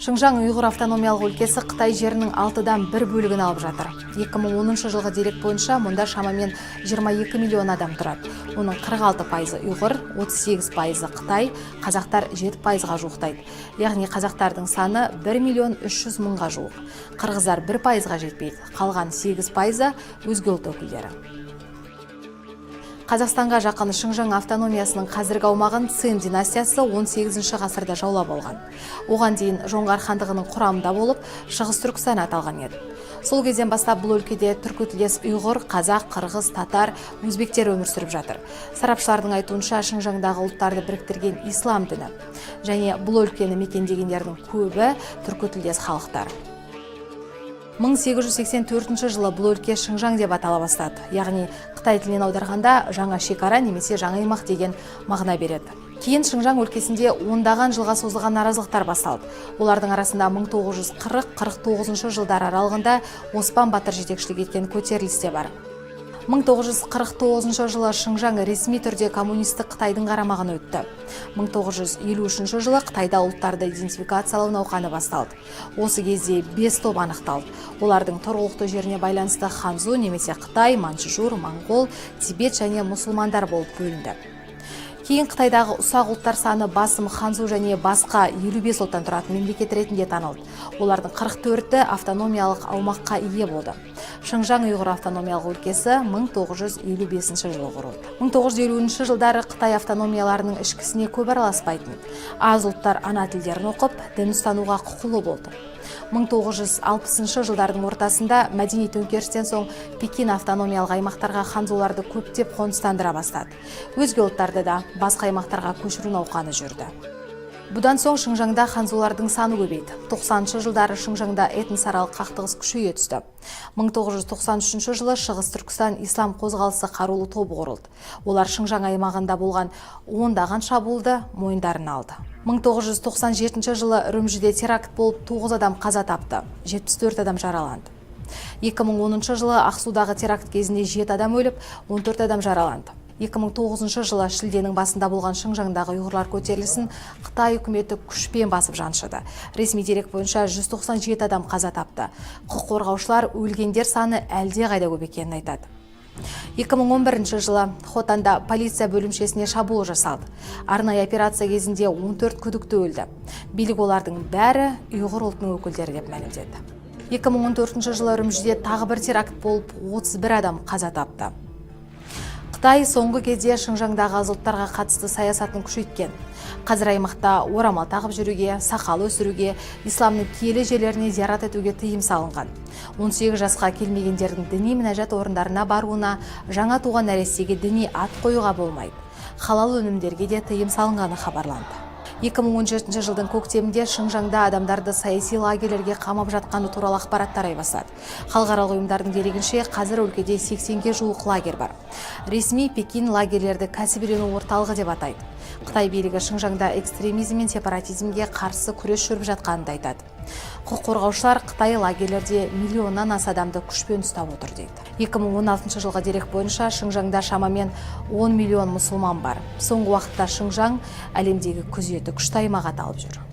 Шыңжаң ұйғыр автономиялық өлкесі Қытай жерінің алтыдан бір бөлігін алып жатыр. 2010 жылғы дерек бойынша, мұнда шамамен 22 миллион адам тұрады. Оның 46%-ы ұйғыр, 38%-ы қытай, қазақтар 7%-ға жуықтайды. Яғни қазақтардың саны 1 миллион 300 мыңға жуық. Қырғыздар 1%-ға жетпейді, қалған 8%-ы өзге ұлт өкілдері. Қазақстанға жақын Шыңжаң автономиясының қазіргі аумағын Цин династиясы 18 ғасырда жаулап алған. Оған дейін Жоңғар хандығының құрамында болып, Шығыс Түркістан аталған еді. Сол кезден бастап бұл өлкеде түркі тілдес ұйғыр, қазақ, қырғыз, татар, өзбектер өмір сүріп жатыр. Сарапшылардың айтуынша, Шыңжаңдағы ұлттарды біріктірген ислам діні. Және бұл өлкені мекендегендердің көбі түркі тілдес халықтар. 1884 жылы бұл өлке Шыңжаң деп атала бастады. Яғни қытай тілінен аударғанда жаңа шекара немесе жаңа аймақ деген мағына береді. Кейін Шыңжаң өлкесінде ондаған жылға созылған наразылықтар басталды. Олардың арасында 1940-49 жылдар аралығында Оспан Батыр жетекшілік еткен көтеріліс те бар. 1949 жылы Шыңжаң ресми түрде коммунистік Қытайдың қарамағына өтті. 1953 жылы Қытайда ұлттарды идентификациялау науқаны басталды. Осы кезде бес топ анықталды. Олардың тұрғылықты жеріне байланысты ханзу немесе қытай, манчжур, моңғол, тибет және мұсылмандар болып бөлінді. Кейін Қытайдағы ұсақ ұлттар саны басым ханзу және басқа 55 ұлттан тұратын мемлекет ретінде танылды. Олардың 44-і автономиялық аумаққа ие болды. Шыңжаң ұйғыр автономиялық өлкесі 1955 жылы құрылды. 1950 жылдары Қытай автономияларының ішкі ісіне көп араласпайтын. Аз ұлттар ана тілдерін оқып, дін ұстануға құқылы болды. 1960 жылдардың ортасында мәдени төңкерістен соң Пекин автономиялық аймақтарға ханзуларды көптеп қоныстандыра бастады. Өзге ұлттарды да басқа аймақтарға көшіру науқаны жүрді. Бұдан соң Шыңжаңда ханзулардың саны көбейді. 90 жылдары Шыңжаңда этносаралық қақтығыс күшейе түсті. 1993 жылы Шығыс Түркістан ислам қозғалысы қарулы тобы құрылды. Олар Шыңжаң аймағында болған ондаған шабуылды мойындарына алды. 1997 жылы Үрімжіде теракт болып, 9 адам қаза тапты, 74 адам жараланды. 2010 жылы Ақсудағы теракт кезінде 7 адам өліп, 14 адам жараланды. 2009 жылы шілденің басында болған Шыңжаңдағы ұйғырлар көтерілісін Қытай үкіметі күшпен басып жаншыды. Ресми дерек бойынша, 197 адам қаза тапты. Құқық қорғаушылар өлгендер саны әлде қайда көп екенін айтады. 2011 жылы Хотанда полиция бөлімшесіне шабуыл жасалды. Арнайы операция кезінде 14 күдікті өлді. Билік олардың бәрі ұйғыр ұлтының өкілдері деп мәлімдеді. 2014 жылы Үрімжіде тағы бір теракт болып, 31 адам қаза тапты. Қытай соңғы кезде Шыңжаңдағы аз ұлттарға қатысты саясатын күшейткен. Қазір аймақта орамал тағып жүруге, сақал өсіруге, исламның киелі жерлеріне зиярат етуге тыйым салынған. 18 жасқа келмегендердің діни мінәжат орындарына баруына, жаңа туған нәрестеге діни ат қоюға болмайды. Халал өнімдерге де тыйым салынғаны хабарланды. 2017 жылдың көктемінде Шыңжаңда адамдарды саяси лагерлерге қамап жатқаны туралы ақпарат тарай бастады. Халықаралық ұйымдардың дерегінше, қазір өлкеде 80-ге жуық лагерь бар. Ресми Пекин лагерлерді кәсіп үйрену орталығы деп атайды. Қытай билігі Шыңжаңда экстремизм мен сепаратизмге қарсы күрес жүріп жатқанын да айтады. Құқық қорғаушылар Қытай лагерлерде миллионнан аса адамды күшпен ұстап отыр дейді. 2016 жылғы дерек бойынша, Шыңжаңда шамамен 10 миллион мұсылман бар. Соңғы уақытта Шыңжаң әлемдегі күзеті күшті аймақ аталып жүр.